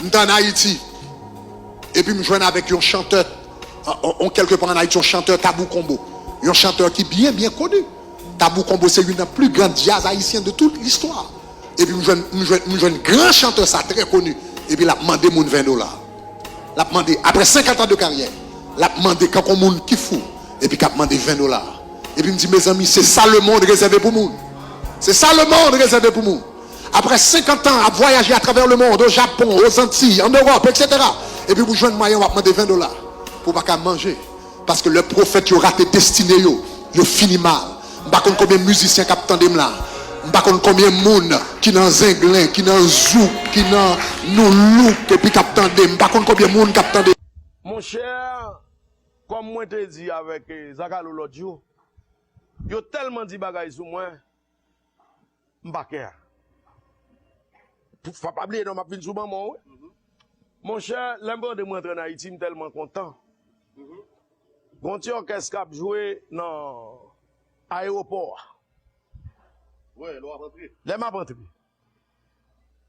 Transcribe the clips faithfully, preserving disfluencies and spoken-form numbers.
M t ann Ayiti, epi m jwenn avèk yon chantè, on, on, kèlke pa ann Ayiti, yon chantè Tabou Combo. Yon chantè ki byen, byen koni. Tabou Combo se youn nan pli gran djaz ayisyen de tout listwa. Epi m jwenn, m jwenn, m jwenn gran chantè sa trè koni. Epi l ap mande moun ven dola. L ap mande, apre senkant an de karyè, l ap mande kankou moun ki fou, epi k ap mande ven dola. Epi m di, mezanmi, se sa lemonn rezève pou moun. Se sa lemonn rezève pou moun. Apre senkant an ap vwayaje atravè lemonn, o Japon, o Zantiy, an Ewòp, etsetera. Epi pou jwenn mwayen w ap mande ven dola pou w pa ka manje. Paske lè pwofèt yo rate destine yo, yo fini mal. M pa konn konbyen mizisyen k ap tande m la. M pa konn konbyen moun ki nan zenglen, ki nan zouk, ki nan noulouk, epi k ap tande m. M pa konn konbyen moun k ap tande. Monchè, kòm mwen te di avèk, eh, Zakalo lòt jou, yo tèlman di bagay sou mwen, m pa kè. Pou, fò pa bliye non, m ap vin sou manman w, wi. Monchè, lè m tande mwen antre ann Ayiti, m tèlman kontan. Gon ti òkès k ap jwe nan ayewopò a. Wi, lè w ap antre. Lè m ap antre.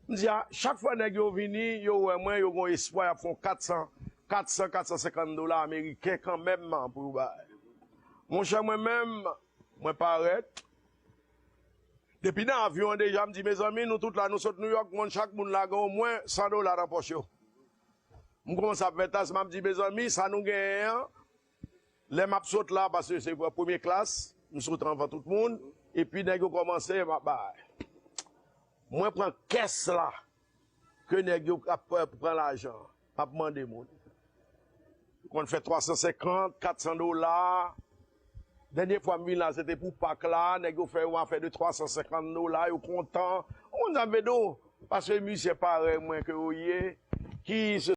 M di, a, chak fwa nèg yo vini, yo wè mwen, yo gon espwa, y ap fè yon kat san, kat san, kat san senkant dola ameriken kanmenm pou yo bay. Monchè, mwen menm, mwen parèt. Depi nan avyon an deja, m di, mezanmi, nou tout la, nou sot Nouyòk, moun, chak moun la gen omwen san dola nan pòch yo. M kòmanse ap fè tas, m ap di, mezanmi, sa nou genyen an, lè m ap sot la, paske se premye klas, m sot anvan tout moun, epi nèg yo kòmanse, m ap bay. Mwen pran kès la, ke nèg yo ap pran lajan, m ap mande moun. Konn fè twa san senkant, kat san dola. Dènye fwa m vin la, se te pou Pak la, nèg yo fè yon afè de twa san senkant dola, yo kontan. Ou konn sa m vle di w? Paske mizisyen parèy mwen ke yo ye, ki se